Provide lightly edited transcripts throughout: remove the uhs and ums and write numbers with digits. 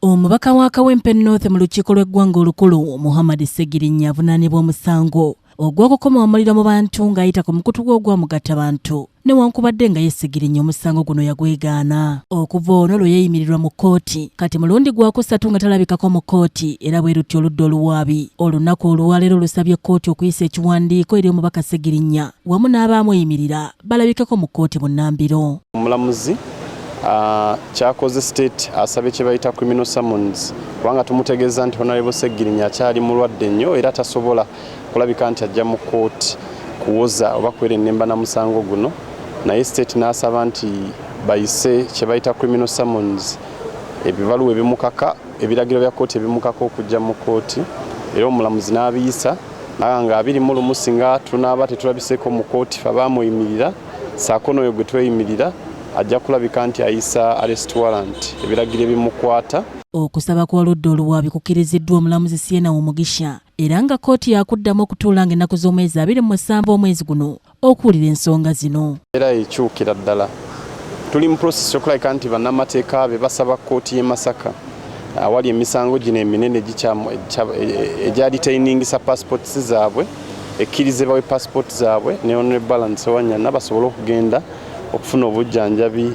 Omubaka wa Kawempe North mu lukiiko lw'eggwanga olukulu, Muhammad Ssegirinya, avunaanibwa omusango ogw'okukuma omuliro mu bantu ng'ayita ku mukutu gwe ogwa mugattabantu, newankubadde nga ye Ssegirinya omusango guno yagwegaana. Okuva ono lwe yeeyimirirwa mu kkooti, kati mulundi gwakusatu nga talabikako mu kkooti, era bwe lutyo oludda oluwaabi olunaku olwaleero lusabye kkooti okuyisa ekiwandiiko eri omubaka Ssegirinya wamu n'abaamweyimirira balabikeko mu kkooti bunnambiro. Omulamuzi kyakoze, state asabye kye bayita criminal summons, kubanga tumutegeeza nti Honorable Ssegirinya akyali mulwadde nnyo era tasobola kulabika nti ajja mu kooti kuwoza oba kwerennemba na musango guno. Naye state n'asaba nti bayise kye bayita criminal summons, ebibaluwa ebimukaka, ebiragiro bya kooti ebimukaka okujja mu kooti, era omulamuzi n'abiyisa naga nga 21 singa tunaaba tetulabiseeko mu kooti, fe abaamweyimirira saako n'oyo gwe tweyimirira, ajja kulabika nti ayisa arrest warrant, ebiragiro ebimukwata. Okusaba kw'oludda oluwaabi kukkiriziddwa omulamuzi Siena Omugisha, era nga kkooti yakuddamu okutuula ng'ennaku z'omwezi 27 omwezi guno okuwulira ensonga zino. Era ekyukira ddala, tuli mu process yokulabika nti bannamateeka be basaba kkooti y'e Masaka awali emisango gino eminene egya detainingisa passports zaabwe, ekkirize bawe passport zaabwe ne Honorable Allan Ssewanyana basobole okugenda okufuna obujjanjabi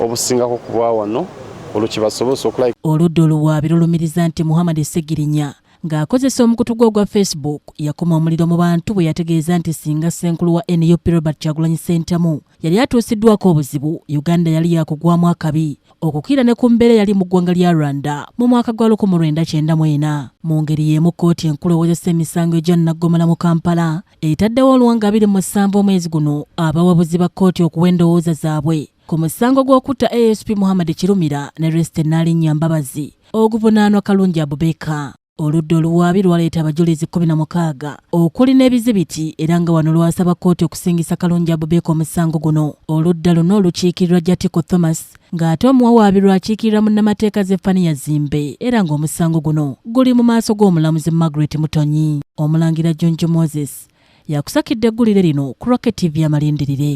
obusingako ku bwa wano, olwo kibasobozesa okulabika. Oludda oluwaabi lulumiriza nti Muhammad Ssegirinya ng'akozesa omukutu gwe ogwa Facebook yakuma omuliro mu bantu bwe yategeeza nti singa ssenkulu wa NUP Robert Kyagulanyi Ssentamu yali atuusiddwako obuzibu, Uganda yali yakugwamu akabi okukira ne ku mbeera eyali mu ggwanga lya Rwanda mu mwaka gwa 1994. Mu ngeri y'emu, kkooti enkulu ewozesa emisango egya naggomola mu Kampala etaddewo olwanga 27 omwezi guno abawabuzi ba kkooti okuwa endowooza zaabwe ku musango gw'okutta ASP Muhammad Kirumira ne Resty Naalinnya Mbabazi oguvunaanwa Kalungi Abubeka. Oludda oluwaabi lwaleeta abajulizi 16 okuli n'ebizibiti, era nga wano lwasaba kkooti okusingisa Kalungi Abubeka omusango guno. Oludda luno olukiikirirwa Jatiko Thomas, ng'ate omuwawaabirwa akiikirira munnamateeka Zefaniya Zimbe, era ng'omusango guno guli mu maaso g'omulamuzi Margaret Mutonyi. Omulangira Junju Moses yakusakidde eggulire lino ku Rocket TV Amalindirire.